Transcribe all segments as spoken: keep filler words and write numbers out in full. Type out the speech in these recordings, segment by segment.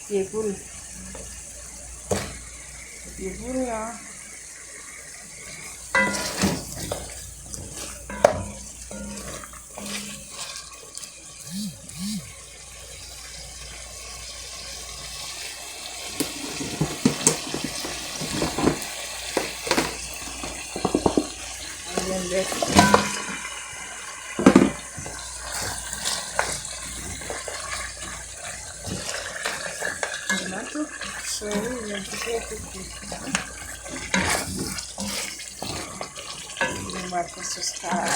Tiwul. Tiwul ya. Ayan, guys. Nah, tuh, sorry, yang kecil tuh. Ini Marco Sustar.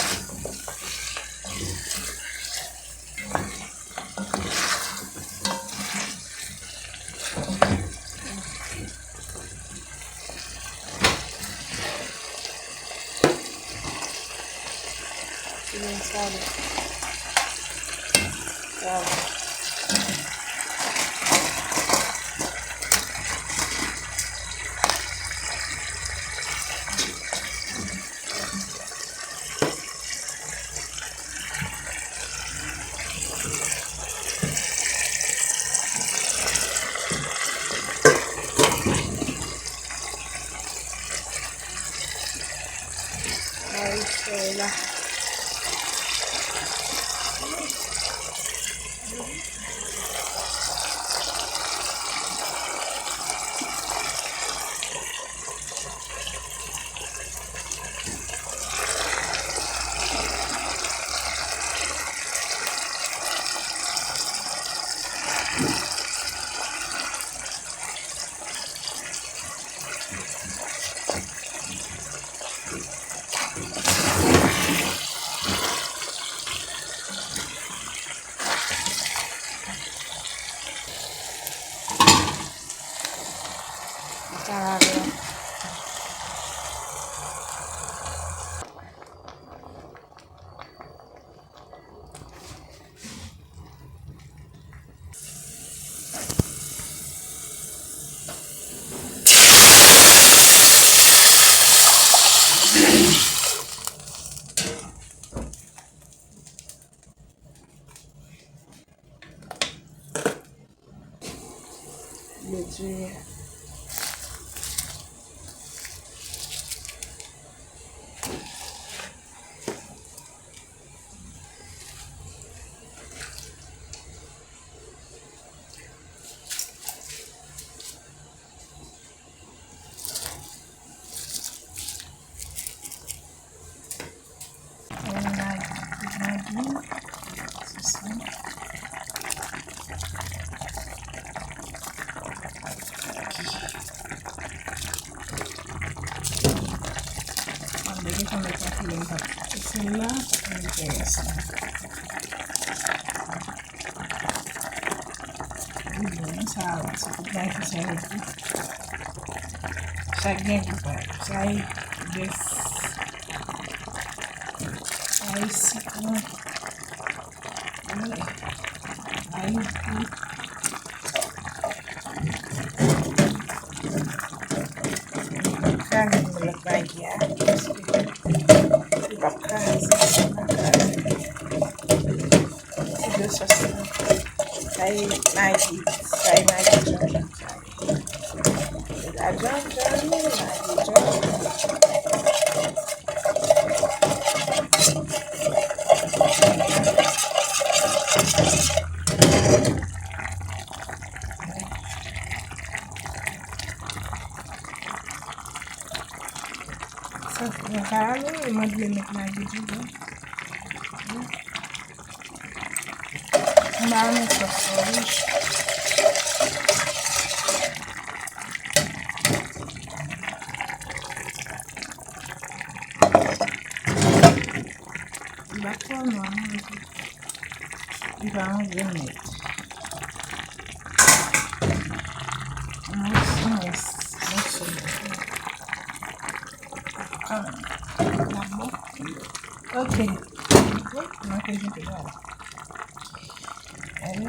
Ini sekali. Wow. Baiklah. Ini salah, cukup baik saya itu. Saya gini, Pak. Saya des. Saya sih, ini. Ayo. Kan lebih baik ya. Dibakar. Sudah selesai. Saya naik, saya naik. Aja, aja, aja. Satu kali, lima menit lagi juga. Mami sosoris. Bakal mami. Ibang gini. Nice, nice, nice. Kan, lambok. Oke. Oke, gitu ya. Ini,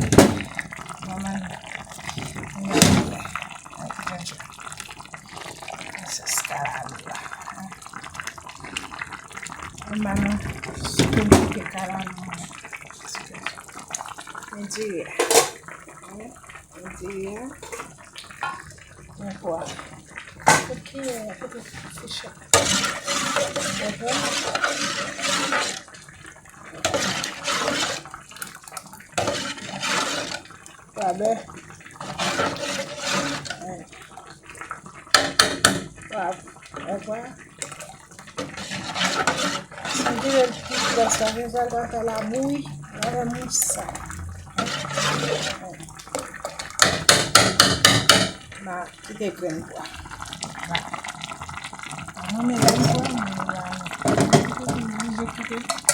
mama. Ini, ya. Oke, sekarang lah. Mana sudah kita karang. Ini dia. Ini dia. Ini kuah. Oke, aku tuh susah. Oke. Wah, deh. Eh. Wah, apa? Sangkira kita sangkira kita lamui, ada musa. Nah, kita keren kuah. Nah, ini keren kuah, ini keren kuah.